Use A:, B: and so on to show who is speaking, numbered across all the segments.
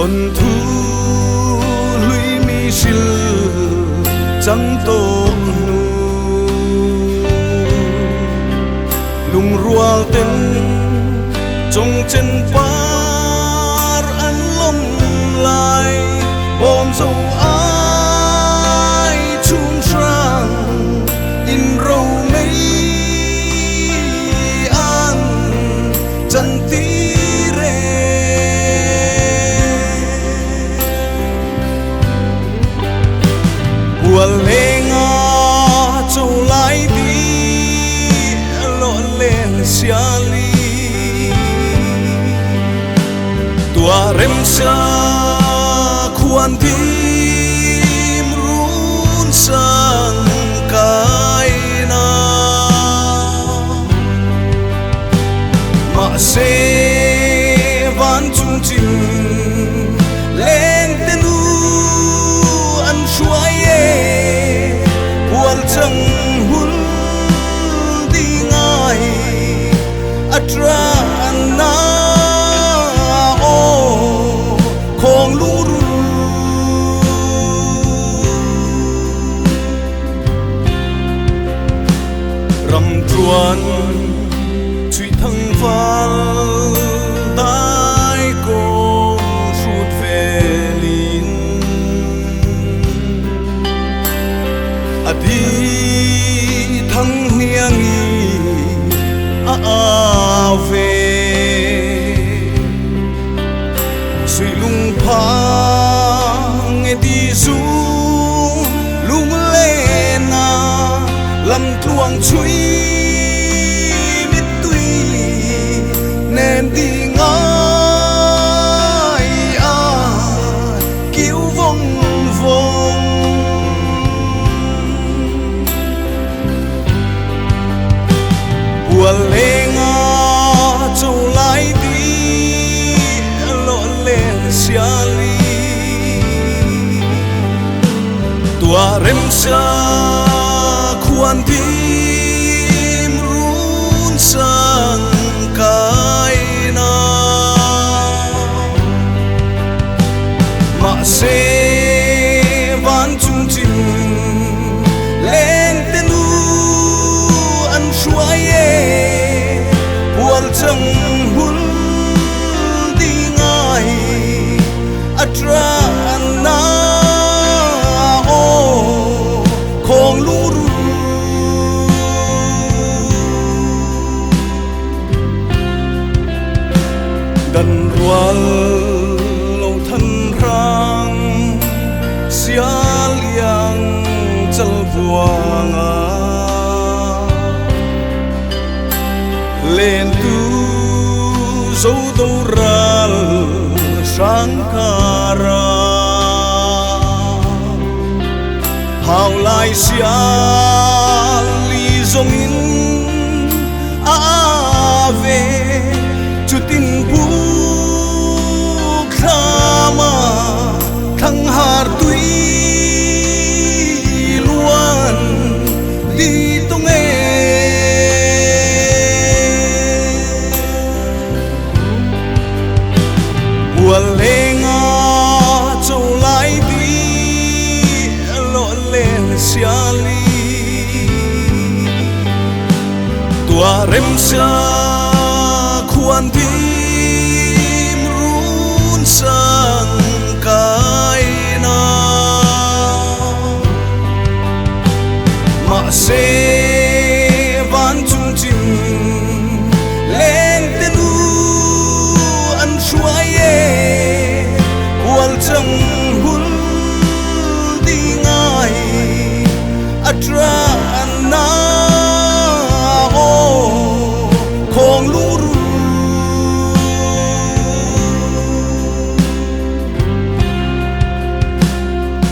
A: Thawnthu hlui mi hril chang tawh hnu. Lungrual ten chawngchen par an lawm lai bawm zo ai chhung hrang in ro mei an chan tir e. Hual lenga cho lai di lo len siali tua rem sa khuan tim run sang kai na mahse van chung chin leng te nu an hruai e hual chang hul di ngai a tra na aw khong lungru ram truan chui thang val dai kawng hrut velin a di thang hniangi a au ve suy lung phang e di zu lung lên à lam tluang chui mit tui nên đi ngai a cứu vong vong hual lenga cho lai di lo len siali tua rem sa khuan tim run sang kai na mahse van chung chin leng te nu an hruai e hual chang hul di ngai a tra na aw khong lungru dan rual lo than rang sia liang chal buanga len tu zo do ral sang kara hau lai sia li zong in a ve chu tin bu thlama thang har tui luan đi tung e hual lenga cho lai di lo len siali tua rem sa khuan tim run sang kai na mahse van chung chin leng te nu an hruai e hual chang hul di ngai a tra na aw khong lungru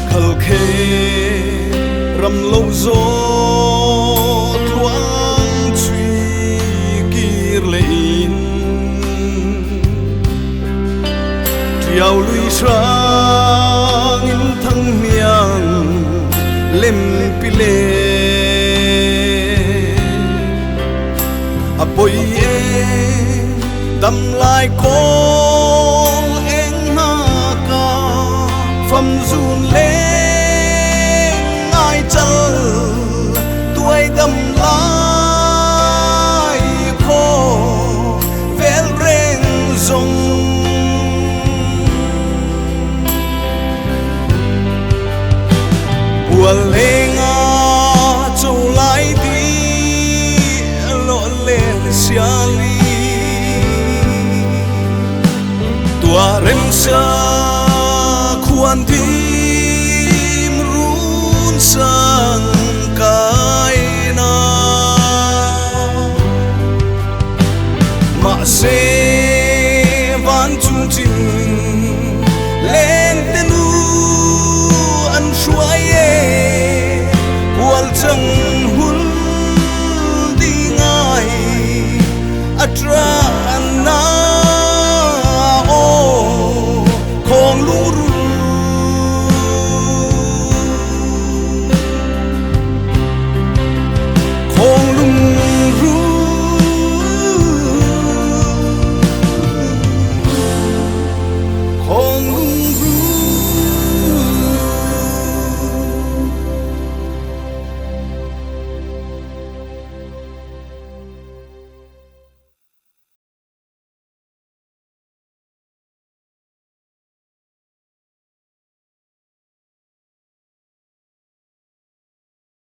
A: khal khe ram lo zo tluang chui kir le in triao lui sang in thang miang lem pile a poi e dam lai kong eng na Fam zun leng ngai chal tuai dam lai khaw vel reng zawng. Bual lenga cho lai di lo len siali.